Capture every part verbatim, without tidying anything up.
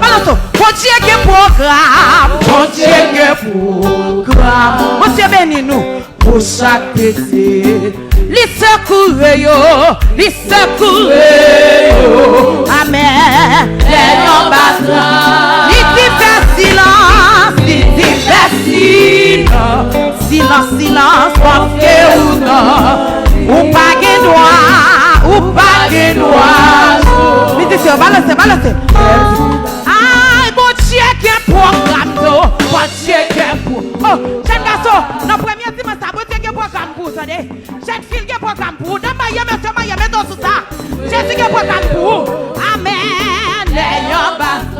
Balanse. Bondye gen pwogram. Bondye gen pwogram. Bondye beni nou. Pou chak pitit. Li sekoure yo. Li sekoure yo. Amèn. Lè yo bat la. Li di fè silans. Li di fè silans. Silans, silans, konfye ou non. Ou pa gen dwa, ou pa gen dwa. Mizisyen yo, balanse, balanse. Ay, Bondye gen pwogram, non. Bondye gen pwo-, oh, jèn gason, nan premye dimanch sa, Bondye gen pwogram pou ou, tande. Jèn fi, l gen pwogram pou ou. Dam marye, mesye marye, mete w sou sa. Jezi gen pwogram pou ou. Amèn. Lè yo bat.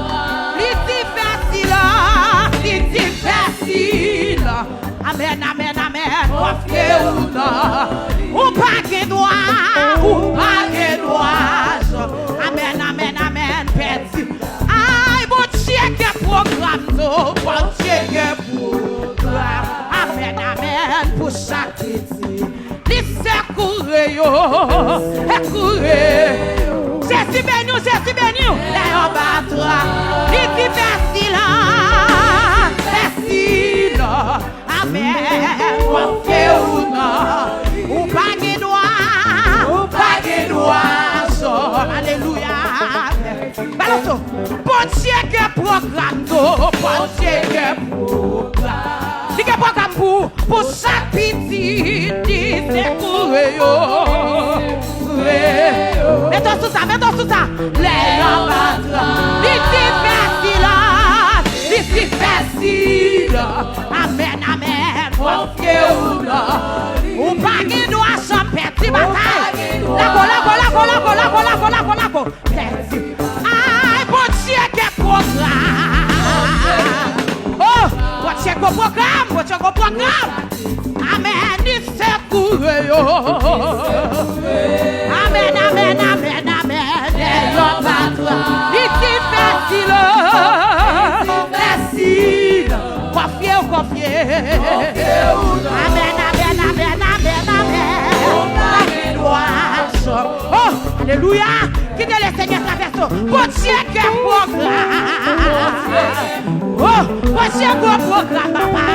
Li di fè silans, li di fè silans. Amèn, amèn, amèn. Konfye ou non. Ou pa gen dwa, ou pa gen dwa. Amèn, amèn, amèn. Pèdi. Ay, Bondye gen pwogram, non. Bondye gen pwogram. Amèn, amèn. Pou chak pitit. Li sekoure yo. Sekoure. Jezi beni w, Jezi beni w. Lè yo bat la. Li di fè silans. Fè silans. Amèn. Konfye ou non. Ou pa gen dwa. Ou pa gen dwa. Alelouya. Balanse. Bondye gen pwogram, non. Bondye gen pwogram. Li gen pwogram pou ou. Pou chak pitit li sekoure yo. Mete w sou sa, mete w sou sa. Lè yo bat la. Li di fè silans. Li di fè silans. Amèn, amèn. Konfye ou non. Ou pa gen dwa janm pèdi batay. Lago, lago, lago. Pèdi. Ay, Bondye gen pwogram. Oh, Bondye gen pwogram, Bondye gen pwogram. Amèn, li sekoure yo. Amèn, amèn, amèn, amèn. Lè yo bat la. Li di fè silans. Fè silans. Konfye w, konfye. Amèn, amèn, amèn, amèn, amèn. Ou pa gen dwa. Oh, alelouya. Kite Lesenyè travèse w. Bondye gen pwogram. Oh, Bondye gen pwogram, papa.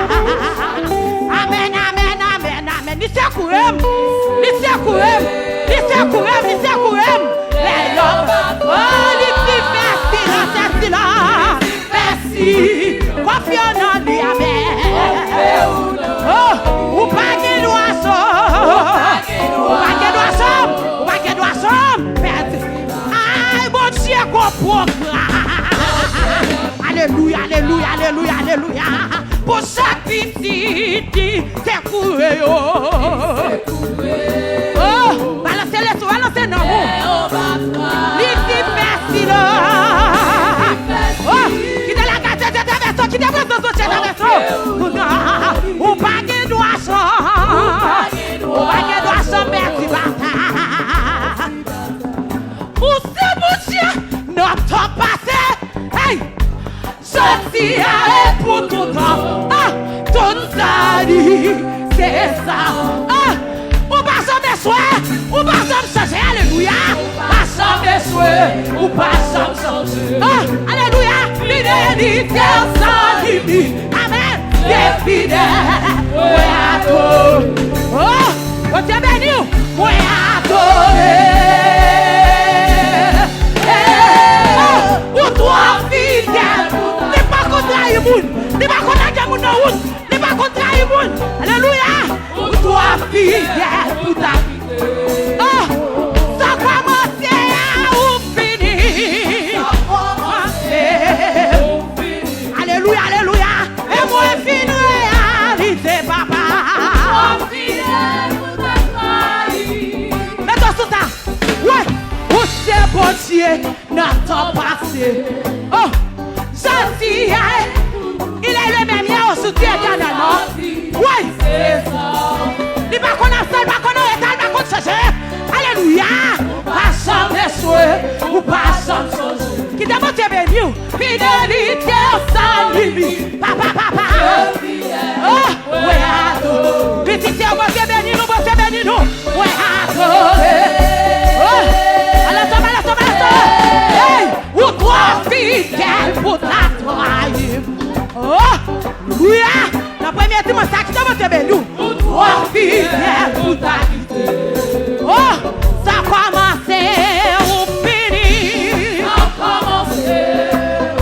Amèn, amèn, amèn, amèn. Li sekoure m. Li sekoure m. Li sekoure m. Li sekoure m. Lè yo, oh, li di fè silans, fè silans. Mèsi. Konfye w nan li, amèn. Oh, ou pa gen dwa janm. Ou pa gen dwa janm. Ou pa gen dwa janm pèdi. Ay, Bondye gon pwogram. Alelouya, alelouya, alelouya, alelouya. Pou chak pitit li sekoure yo. Oh, balanse leso, balanse nanm ou. Li di fè silans. Oh, kite lagaj Bondye travèse w, kite prezans Bondye travèse w. Ou pa gen dwa janm. Ou pa gen dwa janm pèdi batay. Ou se Bondye nan tan pase. Hey! Jodi a e pou toutan. Ah! Tout sa li se sa. Ah! Ou pa janm echwe. Ou pa janm chanje. Alelouya. Ou pa janm echwe. Ou pa janm chanje. Ah! Alelouya. Fidelite w san limit. Amèn. Li fidèl. Mwen adore. Oh! Bondye beni w. Mwen adore. Eh, ou twò fidèl pou ta. Li pa konn trayi moun. Li pa konn lage moun nan wout. Li pa konn trayi moun. Alelouya. Ou twò fidèl pou ta. Oh, sa kòmanse a ou fini. Sa kòmanse. Alelouya, alelouya. E mwen fin reyalize, papa. Mete w sou sa. Wi, ou se Bondye nan tan pase. Oh, jodi a, il est le même hier, aujourd'hui, éternellement. Wi. Li pa konn absan, li pa konn anreta, li pa konn chanje. Alelouya. Pa janm echwe, ou pa janm chanje. Kite Bondye beni w. Fidelite w san limit. Papa, papa. Oh, mwen adore. Pitit yo, Bondye beni nou, Bondye beni nou. Mwen adore. Oh, alò, tòm, alò, tòm, alò, tòm. Hey, ou twò fidèl. Fidèl pou ta trayi m. Oh, alelouya. Nan premye dimanch sa, kite Bondye beni w. Ou twò fidèl pou ta kite. Oh, sa kòmanse, ou fini. Sa kòmanse,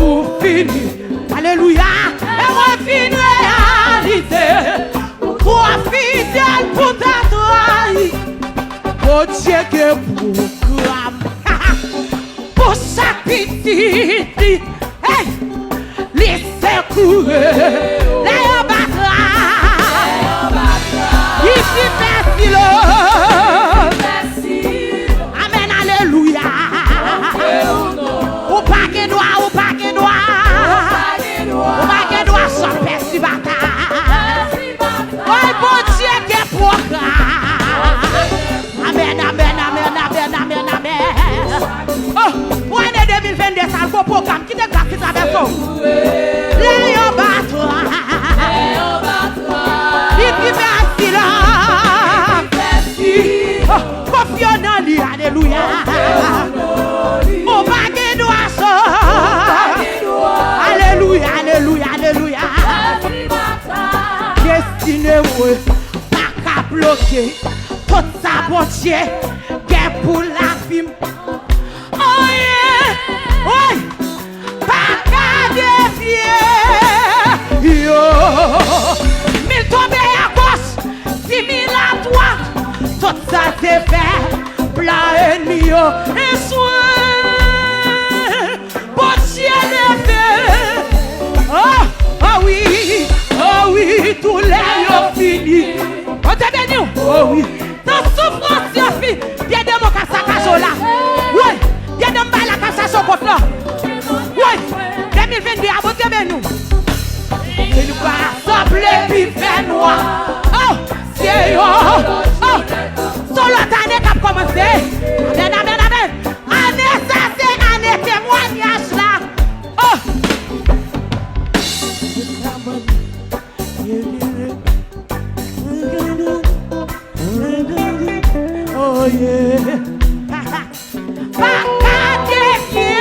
ou fini. Alelouya. E mwen vin reyalize. Ou twò fidèl pou ta trayi. Bondye gen pwogram pou chak pitit li. Hey! Li sekoure lè yo bat la. Li ki fè silo. Amèn, alelouya. Ou pa gen dwa, ou pa gen dwa. Ou pa gen dwa sòt pèsi batay. Woy, Bondye gen pwogram. Amèn, amèn, amèn, amèn, amèn, amèn. Oh, pou ane de mil venn de sa, l gon pwogram. Kite gras ki travèse w. Lè yo bat la. Li ki fè silans. Oh, konfye w nan li, alelouya. Ou pa gen dwa sòt. Alelouya, alelouya, alelouya. Destine mwen pa ka bloke tout sa Bondye gen pou lavi m. Anyen, woy, pa ka devye yo. Mil tonbe agoch, di mil adwat, tout sa se fè plan ènmi yo echwe. Bondye leve. Oh, oh wi, oh wi, doulè yo fini. Bondye beni w. Oh wi, tan soufrans yo fini. Pye demen k ap sakaje w la. Woy, pye demen bay la k ap chache w kont lan. Woy, de mil venn de a, Bondye beni w. Li ka sanble pi fè nwa. Oh, se yo. Oh, se yon lòt ane k ap kòmanse. Amèn, amèn, amèn. Ane sa se ane temwayaj la. Oh! Oh yeah. Pa ka devye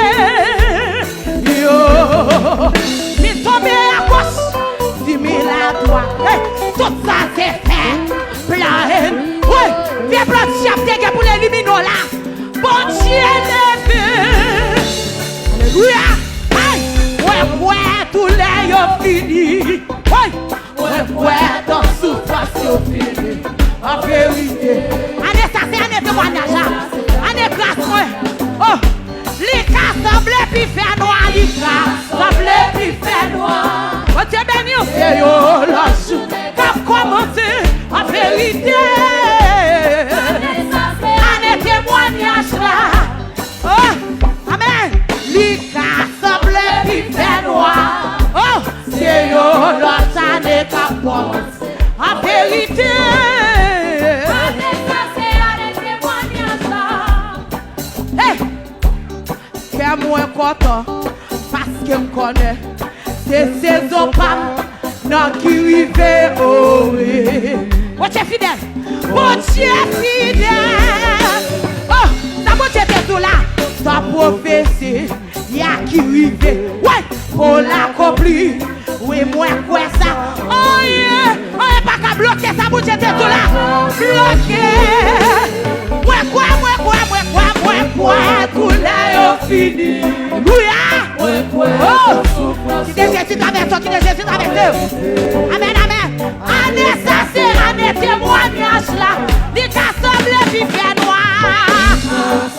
yo. Mil tonbe agoch, di mil adwat. Hey, tout sa se fè plan ènmi. Woy, vye plan dyab te gen pou l elimine w la. Bondye leve. Alelouya. Ay, mwen kwè doulè yo fini. Woy, mwen kwè tan soufrans yo fini. An verite. Ane sa se ane temwayaj la. Ane gras mwen. Oh, li ka sanble pi fè nwa, li ka sanble pi fè nwa. Bondye beni w. Se yon lòt jounen k ap kòmanse an verite. Ane temwayaj la. Oh, amèn. Li ka sanble pi fè nwa. Oh, se yon lòt ane k ap kòmanse an verite. Ane sa se ane temwayaj la. Hey! Kè mwen kontan, paske m konnen se sezon pa m nan ki rive, o wi. Bondye fidèl. Bondye fidèl. Oh, sa Bondye te di w la, sa pwofesi a ki rive. Wi, pou l akonpli. Wi, mwen kwè sa. Anyen, anyen pa ka bloke sa Bondye te di w la. Bloke. Mwen kwè, mwen kwè, mwen kwè, mwen kwè doulè yo fini. Alelouya. Mwen kwè. Oh, kite Jezi travèse w, kite Jezi travèse w. Amèn, amèn. Ane sa se ane temwayaj la. Li ka sanble pi fè nwa.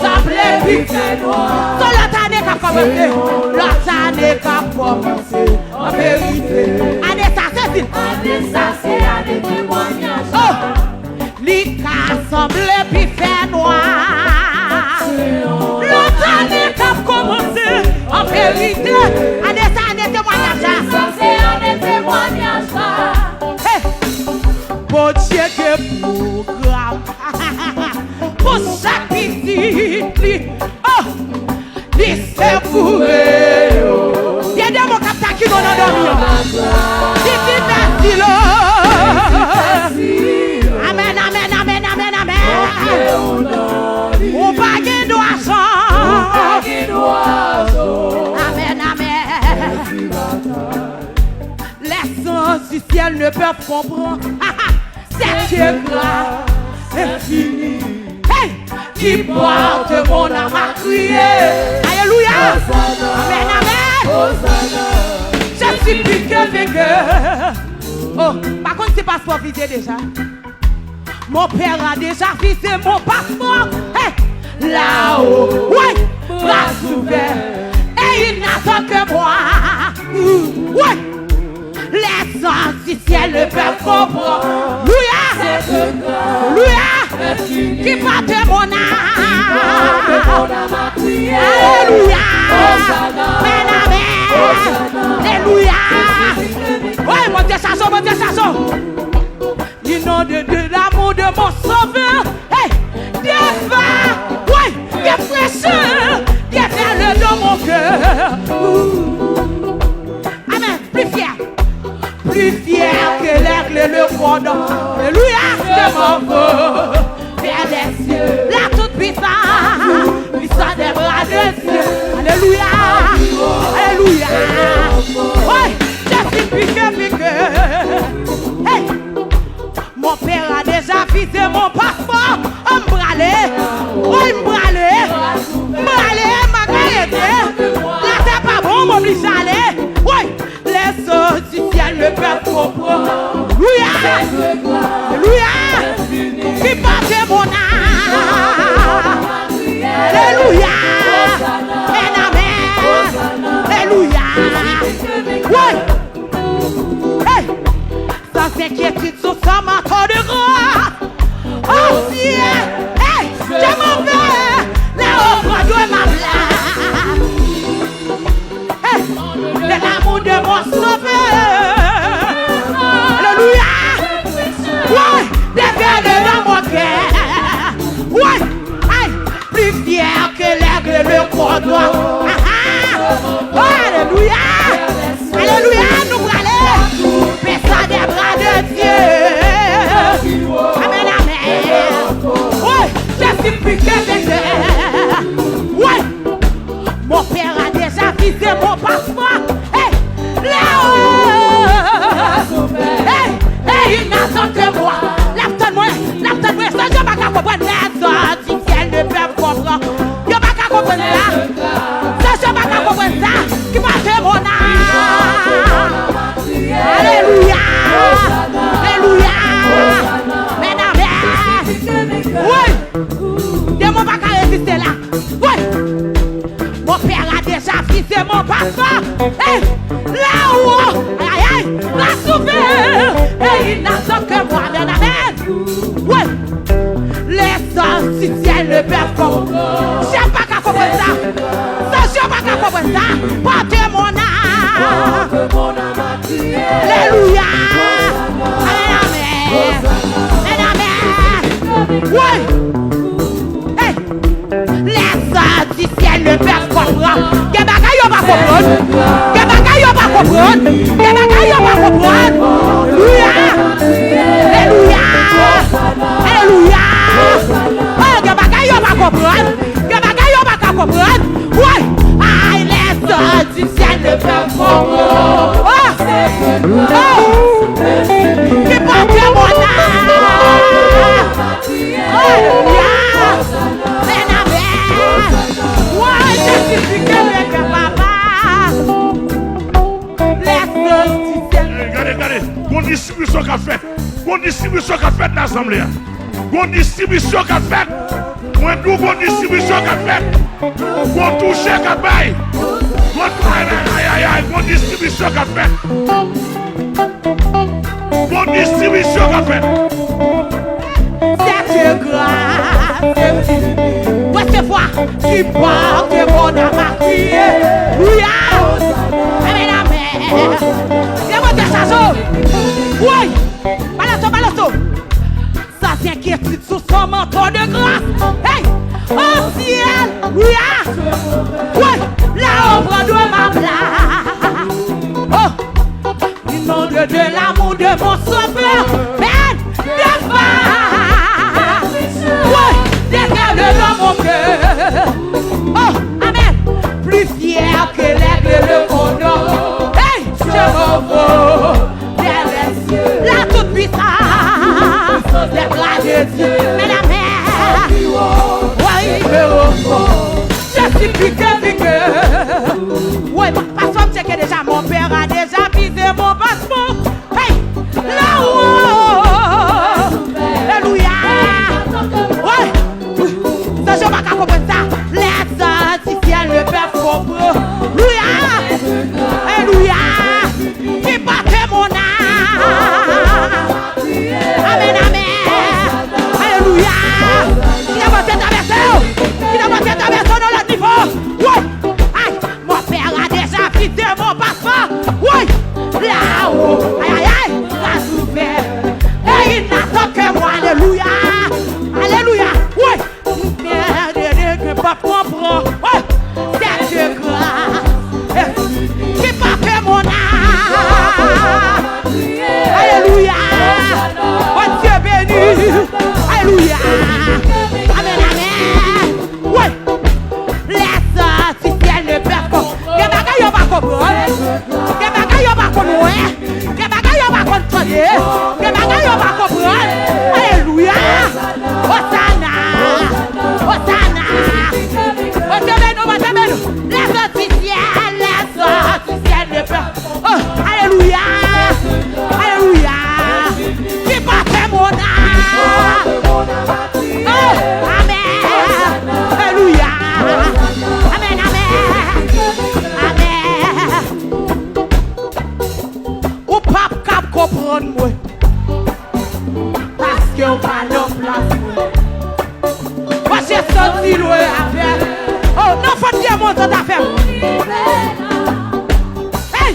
Sanble pi fè nwa. Se lòt ane k ap kòmanse. Lòt ane k ap kòmanse. An verite. Ane sa se di. Ane sa se ane temwayaj la. Oh! Li ka sanble pi fè nwa. Lòt ane k ap kòmanse. An verite. Ane sa ane temwayaj la. Ane sa se ane temwayaj la. Hey! Bondye gen pwogram pou chak pitit li. Oh! Li sekoure yo. Gen de mo k ap ta Ciel ne peuvent comprendre cette grâce infinie. Hey! Qui porte mon âme à crier. Alléluia. Amen, amen. Je suis plus que vainqueur. Oh, pa konn si paspò vize deja. Mon père a déjà visé mon passeport. Hey! Là-haut, oui, bras ouverts. Et il n'attend que moi. Oui. Les anges du ciel ne peuvent comprendre. Louya! Louya! Qui porte mon âme. Alléluia! Amen, amen. Alléluia! Oui, Bondye chache w, Bondye chache w. Inondé de l'amour de mon sauveur. Hey! Des vagues, oui, des fraîcheurs, des perles dans mon cœur. Amen. Plus fier. Plus fier que l'aigle et le cordon. Alléluia. Je m'envole vers les cieux. La toute puissance, puissance des bras de Dieu. Alléluia. Alléluia. Oui, je suis plus que, plus que. Hey. Mon père a déjà visé mon passeport. Oh, m prale. Woy, m prale. M prale, m pa ka rete. Latè pa bon, m oblije ale. Woy, les anges du ciel ne peuvent comprendre. Louya. Louya. Qui porte mon âme. Alléluia. Amen, amen. Alléluia. Woy. Hey. Sans inquiétude, sous son manteau de grâce. Oh ciel, hey, je m'en vais là auprès de ma place. Hey, de l'amour de mon sauveur. Alléluia. Ouais, des vers de dans mon cœur. Ouais, hey. Plus fier que l'aigle, le cordon. Ah, ah. Oh, alléluia. Alléluia, nou prale. Pesa des bras de Dieu. Amen, amen. Oui, je suis plus que vainqueur. Oui. Mon père a déjà visé mon passeport. Hey, Léo. Hey, hey, il n'attend que moi. L ap tann mwen, l ap tann mwen. Sa yo pa ka konprann. Les anges du ciel ne peuvent comprendre. Yo pa ka konprann sa. Sa yo pa ka konprann sa. Qui porte mon âme. Alléluia. Alléluia. Amen, amen. Oui. Demon pa ka reziste la. Woy! Mon père a déjà visé mon passeport. Hey! Là-haut, aïe, aïe, la souffert. Et il n'attend que moi. Amen, amen. Woy! Les anges du ciel ne peuvent comprendre. Je pa ka konprann sa. Sa je pa ka konprann sa. Porte mon âme. Alléluia. Amen, amen. Amen, amen. Woy! Hey! Les anges du ciel ne peuvent comprendre. Gen bagay yo pa konprann. Gen bagay yo pa konprann. Gen bagay yo pa konprann. Alelouya. Alelouya. Alelouya. Oh, gen bagay yo pa konprann. Gen bagay yo pa ka konprann. Woy! Ay, les anges du ciel ne peuvent comprendre. Oh! Oh! Ki pòte mòn nan. Alelouya! Amen, amen. Woy, Jezi ki kenbe kè papa. Les anges du ciel. Gade, gade. Gon distribisyon k ap fèt. Gon distribisyon k ap fèt nan asanble a. Gon distribisyon k ap fèt. Mwen di w gon distribisyon k ap fèt. Gon touche k ap bay. Gon, ay, ay, ay, ay, gon distribisyon k ap fèt. Gon distribisyon k ap fèt. Cette grâce infinie. Resevwa. Ki pòte mòn nan makriye. Alelouya. Amen, amen. Lè mwen dechaje w. Woy. Balanse w, balanse w. Sans inquiétude sous son manteau de grâce. Hey! Au ciel, alelouya. Woy. Là-haut près de ma place. Oh! Inondé de l'amour de mon sauveur. Amen. Des vagues. Woy. Des perles dans mon cœur. Oh, amen. Plus fier que l'aigle et le cordon. Hey, je m'envole vers les Paspò m tcheke deja, mon père a déjà visé mon passeport. Hey! Là-haut! Alelouya! Woy! Sa, je pa ka konprann sa. Les anges du ciel ne peuvent comprendre. Alelouya! Alelouya! Qui porte mon âme. Amen, amen. Alelouya. Ki ta pase travèse yo. Ki ta pase travèse yo nan lòt nivo. Woy. Ay, mon père a déjà visé mon passeport. Woy. Là-haut. Ay, ay, ay. Grâce ouverte. Et il n'attend que moi. Alelouya. Alelouya. Woy. Mwen gen pòt mwen pran. Woy. Cette grâce qui porte mon âme. Alelouya. Bondye beni. Alelouya. Amen, amen. Woy. Les anges du ciel ne peuvent comprendre. Gen bagay yo pa konprann. Gen bagay yo pa konn wè. Gen bagay yo pa konn tande. Gen bagay yo pa konprann. Alelouya. Osana. Osana. Bondye beni w, Bondye beni w. Les anges du ciel, les anges du ciel ne peuvent. Oh, alelouya. Alelouya. Qui porte mon âme. Oh, amen. Alelouya. Amen, amen. Amen. Ou p ap ka konprann mwen. Paske w pa nan plas mwen. Mwen se santi lwen avè. Oh, nan fòt vye mo zòt a fè m. Hey!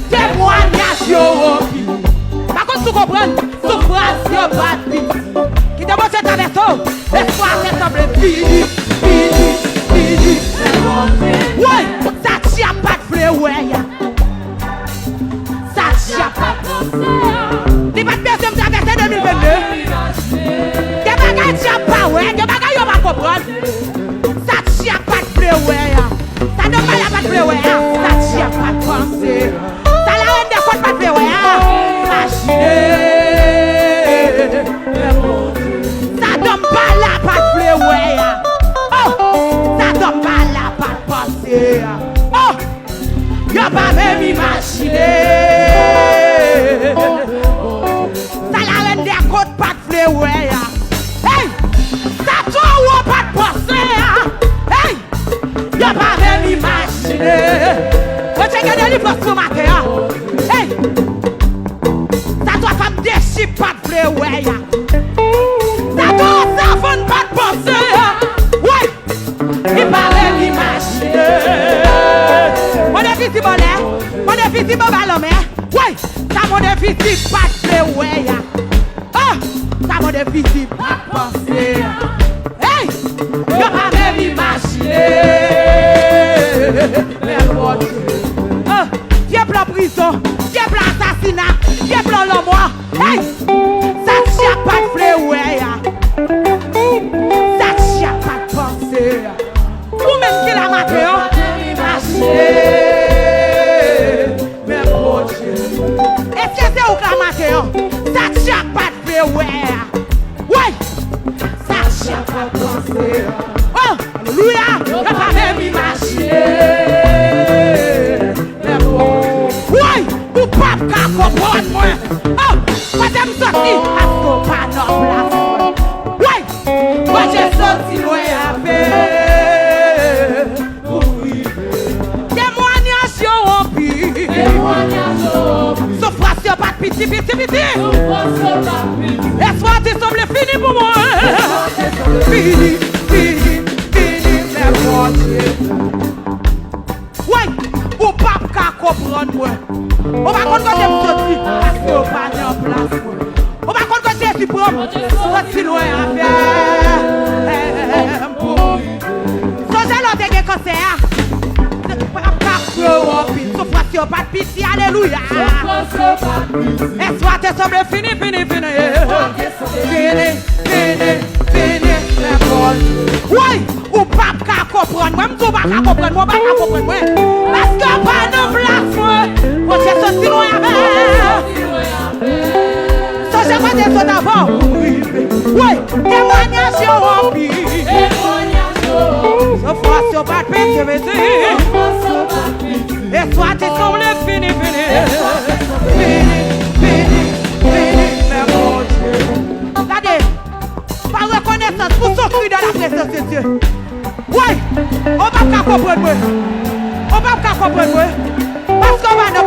Temwanyaj yo anpil. Pa konn si w konprann. Soufrans yo pa t piti. Kite Bondye travèse w. Espwa te sanble fini, fini, fini. Woy, sa dyab pa t vle wè a. Sa dyab pa t. Li pa t bezwen m travèse de mil vennde. Gen bagay dyab pa wè, gen bagay yo pa konprann. Sa dyab pa t vle wè a. Sa dòm pa la pa t vle wè a. Sa dyab pa t panse. Sa larèn dè kòd pa t vle wè a. Imajine. Sa dòm pa la pa t vle wè a. Oh! Sa dòm pa la pa t panse a. Oh! Yo pa menm imajine. Sa larèn dè kòd pa t vle wè a. Hey! Sa towo pa t panse a. Hey! Yo pa menm imajine. Bondye gen delivrans sou maten an. Hey! Sa twa fanm desi pa t vle wè a. Sa towo savann pa t panse a. Woy! Li pa menm imajine. Mande vizib anlè. Mande vizib anba lanmè. Woy! Sa mande vizib pa t vle wè a. Oh! Sa mande vizib pa t panse a. Hey! Yo pa menm imajine. Men Bondye. Oh! Vye plan prizon, vye plan asasina, vye plan lanmò. Hey! Sa dyab pa t vle wè a. Sa dyab pa t panse a. Ou menm ki la maten an, imajine. Men Bondye. Èske se ou k la maten an? Sa dyab pa t vle wè a. Woy! Sa dyab pa t panse a. Oh! Alelouya! Yo pa menm imajine. Men Bondye. Woy! Ou p ap ka konprann mwen. Oh! Kote m soti? Paske w pa nan plas mwen. Woy! Bondye soti lwen avè m pou rive. Temwanyaj yo anpil. Temwanyaj yo anpil. Soufrans yo pa t piti, piti, piti. Soufrans yo pa t piti. Espwa te sanble fini pou mwen. Espwa te sanble fini, fini, fini, men Bondye. Woy, ou p ap ka konprann mwen. Ou pa konn kote m soti, paske w pa nan plas mwen. Ou pa konn kote Jezi pran m, soti lwen avè m pou. Sonje lè w te gen kansè a, ap frape w anpil, soufrans yo pa t piti, alelouya. Espwa te sanble fini, fini, fini. Fini, fini, fini, lèkòl. Woy! Ou p ap ka konprann mwen. M di w pa ka konprann mwen, ou pa ka konprann mwen. Paske w pa nan plas mwen. Bondye soti lwen avè m. Sonje kote sot avan w rive. Woy! Temwanyaj yo anpil. Soufrans yo pa t piti, piti. Konprann mwen? Paske w pa